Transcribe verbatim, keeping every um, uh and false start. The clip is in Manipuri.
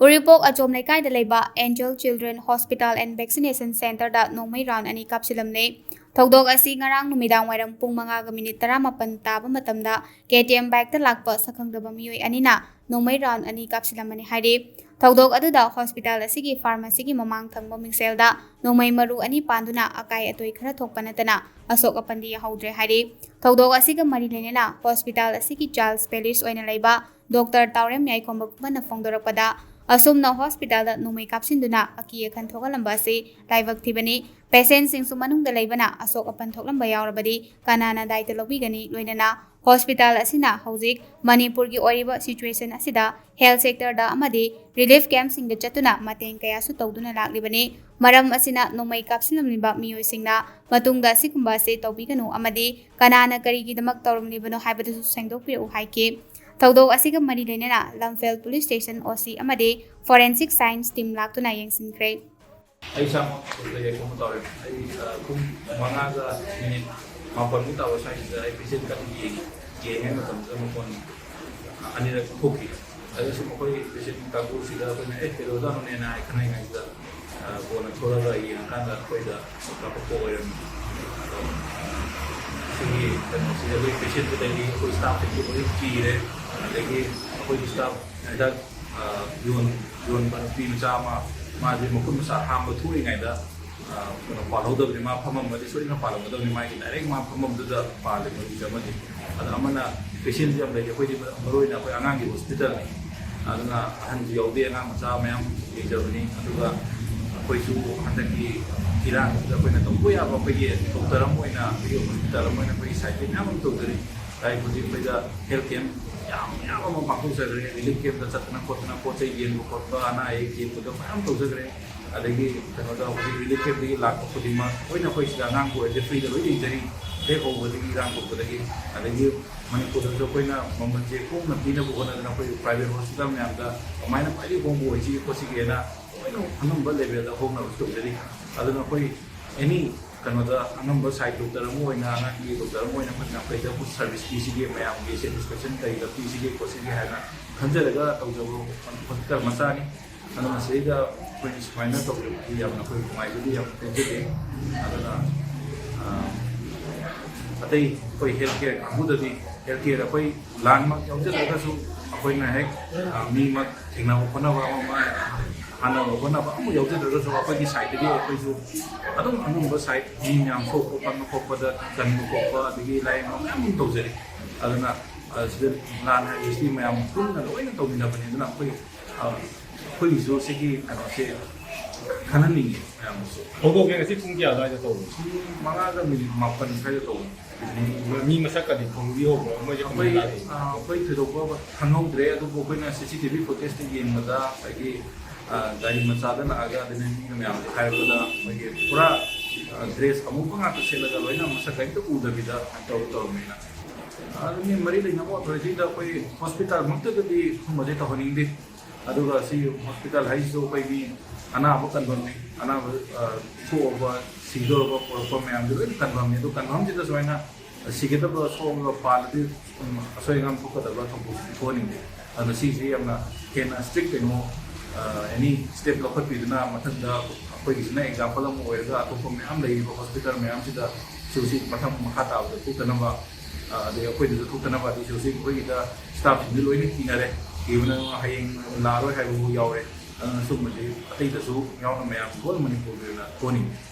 ꯎꯔꯤꯄꯣꯛ ꯑꯆꯣꯝ ꯂꯩꯀꯥꯏꯗ ꯂꯩꯕ Angel Children Hospital and Vaccination Centerꯗ ꯅꯣꯡꯃꯩ round ꯑꯅꯤ ꯀꯥꯞꯁꯤꯜꯂꯝꯂꯦ꯫ ꯊꯧꯗꯣꯛ ꯑꯁꯤ ꯉꯔꯥꯡ ꯅꯨꯃꯤꯗꯥꯡ ꯋꯥꯏꯔꯝ ꯄꯨꯡ ꯃꯉꯥꯒ ꯃꯤꯅꯤꯠ ꯇꯔꯥꯃꯥꯄꯟ ꯇꯥꯕ ꯃꯇꯝꯗ KTM bikeꯇ ꯂꯥꯛꯄ ꯁꯛꯈꯪꯗꯕ ꯃꯤꯑꯣꯏ ꯑꯅꯤꯅ ꯅꯣꯡꯃꯩ round ꯑꯅꯤ ꯀꯥꯞꯁꯤꯜꯂꯝꯕꯅꯤ ꯍꯥꯏꯔꯤ꯫ ꯊꯧꯗꯣꯛ ꯑꯗꯨꯗ hospital ꯑꯁꯤꯒꯤ pharmacyꯒꯤ ꯃꯃꯥꯡ ꯊꯪꯕ ꯃꯤꯡꯁꯦꯜꯗ ꯅꯣꯡꯃꯩ ꯃꯔꯨ ꯑꯅꯤ ꯄꯥꯟꯗꯨꯅ ꯑꯀꯥꯏ ꯑꯇꯣꯏ ꯈꯔ ꯊꯣꯛꯄ ꯅꯠꯇꯅ ꯑꯁꯣꯛ ꯑꯄꯟꯗꯤ ꯌꯥꯍꯧꯗ꯭ꯔꯦ ꯍꯥꯏꯔꯤ꯫ ꯊꯧꯗꯣꯛ ꯑꯁꯤꯒ ꯃꯔꯤ ꯂꯩꯅꯅ hospital ꯑꯁꯤꯒꯤ child specialist ꯑꯣꯏꯅ ꯂꯩꯕ Doctor ꯇꯥꯎꯔꯦꯝ ꯌꯥꯏꯈꯣꯝꯕ ꯀꯨꯝꯕꯅ ꯐꯣꯡꯗꯣꯔꯛꯄꯗ, ꯑꯁꯨꯝꯅ hospitalꯗ ꯅꯣꯡꯃꯩ ꯀꯥꯞꯁꯤꯟꯗꯨꯅ ꯑꯀꯤ ꯑꯈꯟ ꯊꯣꯛꯍꯜꯂꯝꯕ ꯑꯁꯤ ꯂꯥꯏꯕꯛ ꯊꯤꯕꯅꯤ꯫ Patientꯁꯤꯡꯁꯨ ꯃꯅꯨꯡꯗ ꯂꯩꯕꯅ ꯑꯁꯣꯛ ꯑꯄꯟ ꯊꯣꯛꯂꯝꯕ ꯌꯥꯎꯔꯕꯗꯤ ꯀꯅꯥꯅ ꯗꯥꯏꯇ ꯂꯧꯕꯤꯒꯅꯤ? ꯂꯣꯏꯅꯅ hospital ꯑꯁꯤꯅ ꯍꯧꯖꯤꯛ ꯃꯅꯤꯄꯨꯔꯒꯤ ꯑꯣꯏꯔꯤꯕ situation ꯑꯁꯤꯗ health sectorꯗ ꯑꯃꯗꯤ relief campꯁꯤꯡꯗ ꯆꯠꯇꯨꯅ ꯃꯇꯦꯡ ꯀꯌꯥꯁꯨ ꯇꯧꯗꯨꯅ ꯂꯥꯛꯂꯤꯕꯅꯤ꯫ ꯃꯔꯝ ꯑꯁꯤꯅ ꯅꯣꯡꯃꯩ ꯀꯥꯞꯁꯤꯜꯂꯝꯂꯤꯕ ꯃꯤꯑꯣꯏꯁꯤꯡꯅ ꯃꯇꯨꯡꯗ ꯑꯁꯤꯒꯨꯝꯕ ꯑꯁꯤ ꯇꯧꯕꯤꯒꯅꯨ ꯑꯃꯗꯤ ꯀꯅꯥꯅ ꯀꯔꯤꯒꯤꯗꯃꯛ ꯇꯧꯔꯝꯂꯤꯕꯅꯣ ꯍꯥꯏꯕꯗꯨꯁꯨ ꯁꯦꯡꯗꯣꯛꯄꯤꯔꯛꯎ ꯍꯥꯏꯈꯤ꯫ ꯊꯧꯗꯣꯛ ꯑꯁꯤꯒ ꯃꯔꯤ ꯂꯩꯅꯅ ꯂꯝꯐꯦꯜ police station OC ꯑꯃꯗꯤ forensic science team ꯂꯥꯛꯇꯨꯅ ꯌꯦꯡꯁꯤꯟꯈ꯭ꯔꯦ꯫ ꯑꯩ ꯏꯁꯥꯃꯛ ꯂꯩꯔꯦ ꯀꯩꯅꯣ ꯇꯧꯔꯦ꯫ ꯑꯩ, ꯑ, ꯄꯨꯡ ꯃꯉꯥꯒ ꯃꯤꯅꯤꯠ ꯃꯥꯄꯟꯃꯨꯛ ꯇꯥꯕ ꯁ꯭ꯋꯥꯏꯁꯤꯗ ꯑꯩ patient ꯀꯟꯅ ꯌꯦꯡꯉꯤ, ꯌꯦꯡꯉꯤꯉꯩ ꯃꯇꯝꯗ ꯃꯈꯣꯟ ꯑꯅꯤꯔꯛ ꯊꯣꯛꯈꯤ꯫ ꯑꯗꯨꯁꯨ ꯃꯈꯣꯏ patient ꯀꯥꯡꯕꯨꯁꯤꯗ ꯑꯩꯈꯣꯏꯅ, "ꯑꯦ, ꯀꯩꯗꯧꯔꯖꯥꯠꯅꯣꯅꯦꯅ" ꯍꯥꯏ ꯈꯟꯅꯔꯤꯉꯩꯁꯤꯗ, ꯑ, ꯀꯣꯟꯅ ꯊꯣꯛꯂꯒ ꯌꯦꯡꯉꯀꯥꯟꯗ ꯑꯩꯈꯣꯏꯗ ꯀꯥꯞꯄꯛꯄ ꯑꯣꯏꯔꯝꯃꯤ꯫ ꯑꯗꯣ ꯁꯤꯒꯤ ꯀꯩꯅꯣꯁꯤ ꯑꯩꯈꯣꯏ patientꯁꯨ ꯂꯩꯔꯤ, ꯑꯩꯈꯣꯏ staffꯁꯤꯡꯁꯨ ꯂꯣꯏ ꯀꯤꯔꯦ꯫ ꯑꯗꯒꯤ ꯑꯩꯈꯣꯏꯒꯤ staff ꯍꯤꯗꯥꯛ, ꯑ, ꯌꯣꯟ-, ꯌꯣꯟꯕ ꯅꯨꯄꯤ ꯃꯆꯥ ꯑꯃ, ꯃꯥꯁꯦ ꯃꯈꯨꯠ ꯃꯁꯥ ꯍꯥꯝꯕ ꯊꯣꯛꯏꯉꯩꯗ, ꯑ, ꯀꯩꯅꯣ ꯄꯥꯜꯍꯧꯗꯕꯅꯤ, ꯃꯥ ꯐꯝꯃꯝꯃꯗꯤ ꯁꯣꯏꯗꯅ ꯄꯥꯜꯂꯝꯒꯗꯕꯅꯤ, ꯃꯥꯒꯤ direct ꯃꯥ ꯐꯝꯐꯝꯗꯨꯗ ꯄꯥꯜꯂꯦ ꯃꯣꯏꯒꯤꯁꯦ ꯑꯃꯗꯤ꯫ ꯑꯗꯣ ꯑꯃꯅ patientꯁꯨ ꯌꯥꯝ ꯂꯩ, ꯑꯩꯈꯣꯏꯗꯤ ꯃꯔꯨ ꯑꯣꯏꯅ ꯑꯩꯈꯣꯏ ꯑꯉꯥꯡꯒꯤ hospitalꯅꯤ, ꯑꯗꯨꯅ ꯑꯍꯟꯁꯨ ꯌꯥꯎꯗꯦ, ꯑꯉꯥꯡ ꯃꯆꯥ ꯃꯌꯥꯝ ꯌꯦꯡꯖꯕꯅꯤ꯫ ꯑꯗꯨꯒ ꯑꯩꯈꯣꯏꯁꯨ ꯍꯟꯗꯛꯀꯤ ꯏꯔꯥꯡꯁꯤꯗ ꯑꯩꯈꯣꯏꯅ ꯇꯧꯕ ꯌꯥꯕ ꯑꯩꯈꯣꯏꯒꯤ doctor ꯑꯃ ꯑꯣꯏꯅ, ꯑꯩꯈꯣꯏꯒꯤ hospital ꯑꯃ ꯑꯣꯏꯅ ꯑꯩꯈꯣꯏꯒꯤ side ꯃꯌꯥꯝ ꯑꯃ ꯇꯧꯖꯔꯤ꯫ ꯍꯥꯏꯕꯗꯤ ꯑꯩꯈꯣꯏꯗ health camp ꯌꯥꯝ ꯃꯌꯥꯝ ꯑꯃ ꯄꯥꯡꯊꯣꯛꯆꯈ꯭ꯔꯦ꯫ Relief campꯇ ꯆꯠꯇꯅ ꯈꯣꯠꯇꯅ ꯄꯣꯠ ꯆꯩ ꯌꯦꯡꯕ ꯈꯣꯠꯄ, ꯑꯅꯥ ꯑꯌꯦꯛ ꯌꯦꯡꯕꯗꯣ ꯃꯌꯥꯝ ꯇꯧꯖꯈ꯭ꯔꯦ꯫ ꯑꯗꯒꯤ ꯀꯩꯅꯣꯗ ꯍꯧꯖꯤꯛ relief campꯇꯒꯤ ꯂꯥꯛꯄ ꯈꯨꯗꯤꯡꯃꯛ ꯂꯣꯏꯅ ꯑꯩꯈꯣꯏ ꯁꯤꯗ ꯑꯉꯥꯡꯕꯨ ꯑꯣꯏꯔꯗꯤ freeꯗ ꯂꯣꯏ ꯌꯦꯡꯖꯔꯤ, ꯍꯦꯛ ꯍꯧꯕꯗꯒꯤ ꯏꯔꯥꯡ ꯊꯣꯛꯄꯗꯒꯤ꯫ ꯑꯗꯒꯤ ꯃꯅꯤꯄꯨꯔꯗꯁꯨ ꯑꯩꯈꯣꯏꯅ ꯃꯃꯜꯁꯦ ꯍꯣꯡꯅ ꯄꯤꯅꯕ ꯍꯣꯠꯅꯗꯅ ꯑꯩꯈꯣꯏ private hospital ꯃꯌꯥꯝꯗ ꯀꯃꯥꯏꯅ ꯈ꯭ꯋꯥꯏꯗꯒꯤ ꯍꯣꯡꯕ ꯑꯣꯏꯁꯤꯒꯦ ꯈꯣꯠꯁꯤꯒꯦꯅ ꯂꯣꯏꯅ ꯑꯉꯝꯕ levelꯗ ꯍꯣꯡꯅꯕꯁꯨ ꯇꯧꯖꯔꯤ꯫ ꯑꯗꯨꯅ ꯑꯩꯈꯣꯏ any ꯀꯩꯅꯣꯗ ꯑꯉꯝꯕ ꯁꯥꯏꯠ ꯗꯣꯛꯇꯔ ꯑꯃ ꯑꯣꯏꯅ, ꯑꯉꯥꯡꯒꯤ ꯗꯣꯛꯇꯔ ꯑꯃ ꯑꯣꯏꯅ ꯑꯩꯈꯣꯏꯅ ꯀꯩꯗ ꯁꯔꯚꯤꯁ ꯄꯤꯁꯤꯒꯦ, ꯃꯌꯥꯝꯒꯤ ꯁꯦꯇꯤꯁꯐꯦꯛꯁꯟ ꯀꯩꯗ ꯄꯤꯁꯤꯒꯦ ꯈꯣꯠꯁꯤꯒꯦ ꯍꯥꯏꯅ ꯈꯟꯖꯔꯒ ꯇꯧꯖꯕ ꯍꯣꯁꯄꯤꯇꯥꯜ ꯃꯆꯥꯅꯤ꯫ ꯑꯗꯨꯅ ꯁꯤꯗꯩꯗ ꯑꯩꯈꯣꯏꯅ ꯁꯨꯃꯥꯏꯅ ꯇꯧꯖꯕꯗꯤ ꯌꯥꯝꯅ ꯑꯩꯈꯣꯏ ꯅꯨꯡꯉꯥꯏꯖꯗꯦ, ꯌꯥꯝ ꯄꯦꯟꯖꯗꯦ꯫ ꯑꯗꯨꯅ ꯑ, ꯑꯇꯩ ꯑꯩꯈꯣꯏ ꯍꯦꯜꯊ ꯀꯦꯌꯔ ꯀꯥꯡꯕꯨꯗꯗꯤ, ꯍꯦꯜꯊ ꯀꯦꯌꯔ ꯑꯩꯈꯣꯏ ꯂꯥꯟꯃꯛ ꯌꯥꯎꯖꯗ꯭ꯔꯒꯁꯨ, ꯑꯩꯈꯣꯏꯅ ꯍꯦꯛ ꯑ, ꯃꯤꯃꯛ ꯊꯦꯡꯅꯕ ꯈꯣꯠꯅꯕ ꯑꯃ ꯑꯃ ꯍꯥꯟꯅꯕ ꯈꯣꯠꯅꯕ ꯑꯃ ꯌꯥꯎꯖꯗ꯭ꯔꯒꯁꯨ, ꯑꯩꯈꯣꯏꯒꯤ ꯁꯥꯏꯠꯇꯒꯤ ꯑꯩꯈꯣꯏꯁꯨ ꯑꯗꯨꯝ ꯑꯉꯝꯕ ꯁꯥꯏꯠ, ꯃꯤ ꯃꯌꯥꯝ ꯁꯣꯛꯄ ꯄꯟꯕ ꯈꯣꯠꯄꯗ ꯀꯟꯕ ꯈꯣꯠꯄ, ꯑꯗꯒꯤ ꯂꯥꯏꯌꯦꯡꯕ ꯃꯌꯥꯝ ꯑꯃ ꯇꯧꯖꯔꯤ꯫ ꯑꯗꯨꯅ ꯑ, ꯁꯤꯗ ꯂꯥꯟ ꯍꯥꯏꯕꯁꯤꯗꯤ ꯃꯌꯥꯝ ꯄꯨꯟꯅ ꯂꯣꯏꯅ ꯇꯧꯃꯤꯟꯅꯕꯅꯤ꯫ ꯑꯗꯨꯅ ꯑꯩꯈꯣꯏ ꯑ, ꯑꯩꯈꯣꯏꯒꯤꯁꯨ ꯁꯤꯒꯤ ꯀꯩꯅꯣꯁꯦ ꯈꯟꯍꯟꯅꯤꯡꯉꯤ ꯃꯌꯥꯝꯗꯁꯨ꯫ ꯊꯧꯗꯣꯛꯁꯦ ꯉꯁꯤ ꯄꯨꯡ ꯀꯌꯥ ꯑꯗꯨꯋꯥꯏꯗ ꯇꯧꯕꯅꯣ? ꯄꯨꯡ ꯃꯉꯥꯒ ꯃꯤꯅꯤꯠ ꯃꯥꯄꯟ ꯁ꯭ꯋꯥꯏꯗ ꯇꯧꯕꯅꯤ꯫ ꯃꯤ ꯃꯁꯛꯀꯗꯤ ꯈꯪꯕꯤꯍꯧꯕ꯭ꯔꯣ? ꯃꯣꯏꯁꯦ ꯑꯩꯈꯣꯏ ꯀꯃꯥꯏꯅ ꯂꯥꯛꯏ? ꯑ, ꯑꯩꯈꯣꯏ ꯊꯣꯏꯗꯣꯛꯄ ꯈꯪꯍꯧꯗ꯭ꯔꯦ, ꯑꯗꯨꯕꯨ ꯑꯩꯈꯣꯏꯅ ꯁꯤ ꯁꯤ ꯇꯤ ꯚꯤ ꯐꯨꯇꯦꯖꯇ ꯌꯦꯡꯕꯗ ꯉꯁꯥꯏꯒꯤ ꯑ, ꯒꯥꯔꯤ ꯃꯆꯥꯗ ꯂꯥꯛꯑꯒ ꯑꯗꯨꯅ ꯃꯤꯅ ꯃꯌꯥꯝꯁꯦ ꯍꯥꯏꯔꯛꯄꯗ ꯑꯩꯈꯣꯏꯒꯤ ꯄꯨꯔꯥ ꯗ꯭ꯔꯦꯁ ꯑꯃꯨꯕ ꯉꯥꯛꯇ ꯁꯦꯠꯂꯒ ꯂꯣꯏꯅ ꯃꯁꯛ ꯀꯔꯤꯝꯇ ꯎꯗꯕꯤꯗ ꯇꯧ ꯇꯧꯔꯝꯃꯦꯅ꯫ ꯑꯗꯨ ꯃꯤ ꯃꯔꯤ ꯂꯩꯅꯕ ꯑꯣꯊꯣꯔꯤꯇꯤꯗ ꯑꯩꯈꯣꯏ ꯍꯣꯁꯄꯤꯇꯥꯜꯃꯛꯇꯗꯗꯤ ꯁꯨꯝꯕꯁꯦ ꯇꯧꯍꯟꯅꯤꯡꯗꯦ꯫ ꯑꯗꯨꯒ ꯁꯤ ꯍꯣꯁꯄꯤꯇꯥꯜ ꯍꯥꯏꯁꯤꯁꯨ ꯑꯩꯈꯣꯏ ꯃꯤ ꯑꯅꯥꯕ ꯀꯟꯐꯝꯅꯤ꯫ ꯑꯅꯥꯕ ꯑ, ꯊꯣꯛꯑꯕ, ꯁꯤꯗꯧꯔꯕ, ꯄꯨꯔꯛꯄ ꯃꯌꯥꯝꯁꯦ ꯂꯣꯏꯅ ꯀꯟꯐꯝꯅꯤ꯫ ꯑꯗꯨ ꯀꯟꯐꯝꯁꯤꯗ ꯁꯨꯃꯥꯏꯅ ꯁꯤꯒꯗꯕ ꯁꯣꯛꯑꯒ ꯄꯥꯜꯂꯗꯤ ꯑꯁꯣꯏ ꯑꯉꯥꯝ ꯊꯣꯛꯀꯗꯕ ꯊꯧꯗꯣꯛꯁꯤꯗꯤ ꯊꯣꯛꯍꯟꯅꯤꯡꯗꯦ꯫ ꯑꯗꯨꯅ ꯁꯤꯁꯤ ꯌꯥꯝꯅ ꯍꯦꯟꯅ ꯏꯁꯇ꯭ꯔꯤꯛ ꯀꯩꯅꯣ, ꯑꯦꯅꯤ ꯁ꯭ꯇꯦꯞ ꯂꯧꯈꯠꯄꯤꯗꯨꯅ ꯃꯊꯪꯗ ꯑꯩꯈꯣꯏꯒꯤꯁꯤꯅ ꯑꯦꯛꯖꯥꯝꯄꯜ ꯑꯃ ꯑꯣꯏꯔꯒ ꯑꯇꯣꯞꯄ ꯃꯌꯥꯝ ꯂꯩꯔꯤꯕ ꯍꯣꯁꯄꯤꯇꯥꯜ ꯃꯌꯥꯝꯁꯤꯗꯁꯨ ꯁꯤ ꯃꯊꯪ ꯃꯈꯥ ꯇꯥꯕꯗ ꯊꯣꯛꯇꯅꯕ, ꯑꯗꯩ ꯑꯩꯈꯣꯏꯗꯁꯨ ꯊꯣꯛꯇꯅꯕ, ꯑꯗꯨꯁꯨ ꯍꯧꯖꯤꯛ ꯑꯩꯈꯣꯏꯒꯤꯗ ꯁ꯭ꯇꯥꯐꯁꯤꯡꯁꯨ ꯂꯣꯏꯅ ꯀꯤꯅꯔꯦ꯫ ꯀꯤꯕꯅ ꯍꯌꯦꯡ ꯂꯥꯛꯑꯔꯣꯏ ꯍꯥꯏꯕꯕꯨ ꯌꯥꯎꯔꯦ꯫ ꯑꯗꯨꯅ ꯁꯨꯝꯕꯁꯤ ꯑꯇꯩꯗꯁꯨ ꯌꯥꯎꯅ ꯃꯌꯥꯝ ꯍꯣꯜ ꯃꯅꯤꯄꯨꯔꯒꯤ ꯑꯣꯏꯅ ꯊꯣꯛꯍꯟꯅꯤꯡꯉꯤ꯫